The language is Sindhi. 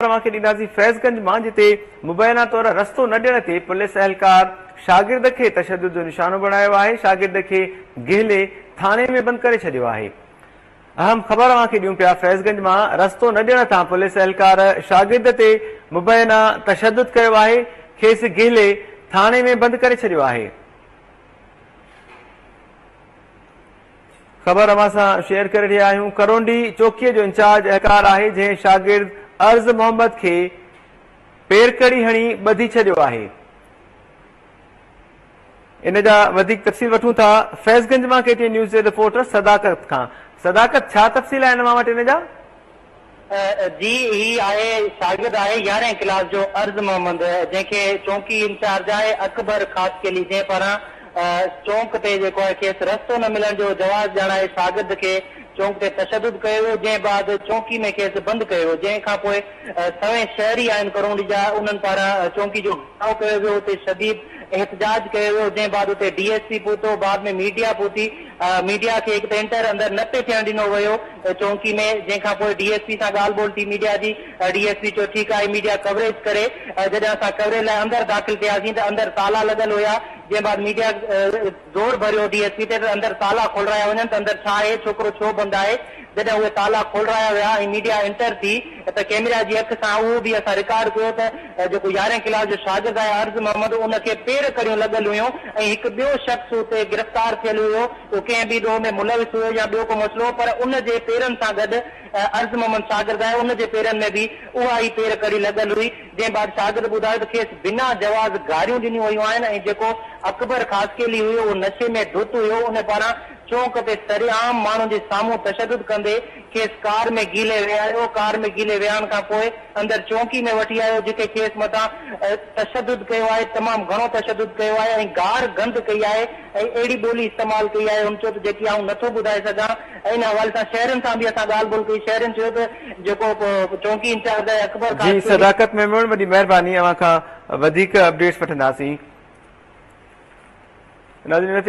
اوهان کي ڏينداسين فيض گنج مان جتي مبينا طور رستو نه ڏيڻ تي پوليس اهلڪار شاگرد کي تشدد جو نشانو بڻايو آهي، شاگرد کي گهلي ٿاڻي ۾ بند ڪري ڇڏيو آهي. اهم خبر اوهان کي ڏيون پيا فيض گنج مان رستو نه ڏيڻ تان پوليس اهلڪار شاگرد تي مبينا تشدد ڪيو آهي، کيس گهلي ٿاڻي ۾ بند ڪري ڇڏيو آهي. خبر اوهان سان شيئر ڪري رهيا آهيون ڪرونڊي چوڪيء جو انچارج اهلڪار آهي جنهن شاگرد عرض محمد کي پيرڪڙي هڻي ٻڌي ڇڏيو آهي ان جا وڌيڪ تفصيل وٺون ٿا فيض گنج مان ڪي ٽي اين نيوز جي رپورٽر صداقت کان صداقت ڇا تفصيل آهن اوهان وٽ ان جا؟ جي هي آهي شاگرد آهي يارهين ڪلاس جو عرض محمد جنهن کي چونڪي انچارج آهي اڪبر خاصخيلي جنهن پاران چونڪ تي جيڪو آهي کيس رستو نه ملڻ جو جواز ڄاڻائي شاگرد کي چونڪ تي تشدد ڪيو ويو جنهن بعد چونڪي ۾ کيس بند ڪيو ويو جنهن کان پوء سوين شهري آهن ڪرونڊي جا انهن پاران چونڪي جو گهيراء ڪيو ويو اتي شديد احتجاج ڪيو ويو جنهن بعد اتي ڊي ايس پي پهتو بعد ۾ ميڊيا پهتي ميڊيا کي هڪ ته انٽر اندر نه پئي ٿيڻ ڏنو ويو چونڪي ۾ جنهن کان پوء ڊي ايس پي سان ڳالهه ٻولهه ٿي ميڊيا جي ڊي ايس پي چيو ٺيڪ آهي ميڊيا ڪوريج ڪري جڏهن اسان ڪوريج لاء اندر داخل ٿياسين ته اندر تالا لڳل هيا جنهن بعد ميڊيا زور ڀريو ڊي ايس پي تي ته اندر تالا کولرايا وڃن ته اندر ڇا آهي ڇوڪرو ڇو بند آهي جڏهن اهي تالا کولرايا ويا ۽ ميڊيا انٽر ٿي ته ڪيمرا جي اک سان اهو به اسان رڪارڊ ڪيو ته جيڪو يارهين ڪلاس جو شاگرد آهي عرض محمد ان کي پير ڪڙيون لڳل هيون ۽ هڪ ٻيو شخص اتي گرفتار ٿيل هيو اهو ڪنهن به ڏوهه ۾ ملوث هيو يا ٻيو ڪو مسئلو هو پر ان جي پيرن سان گڏ عرض محمد شاگرد آهي ان جي پيرن ۾ به اها ئي پير ڪڙي لڳل هئي جنهن بعد شاگرد ٻڌايو ته کيس بنا جواز گاريون ڏنيون ويون آهن ۽ جيڪو اڪبر خاصخيلي هيو اهو نشي ۾ ڌت هيو ان پاران چونڪ تي سرعام ماڻهن جي سامهون تشدد ڪندي کيس ڪار ۾ گهلي ويهاريو، ڪار ۾ گهلي ويهارڻ کان پوء اندر چونڪي ۾ وٺي آيو جتي کيس مٿان تشدد ڪيو آهي، تمام گهڻو تشدد ڪيو آهي ۽ گار گند ڪئي آهي ۽ اهڙي ٻولي استعمال ڪئي آهي هن چيو ته جيڪي آئون نٿو ٻڌائي سگهان ۽ ان حوالي سان شهرين سان به اسان ڳالهه ٻولهه ڪئي شهرين چيو ته جيڪو چونڪي انچارج آهي اڪبر جي خاصخيلي. صداقت ميمڻ وڏي مهرباني اوهان کان وڌيڪ اپڊيٽس وٺنداسين ناظرين.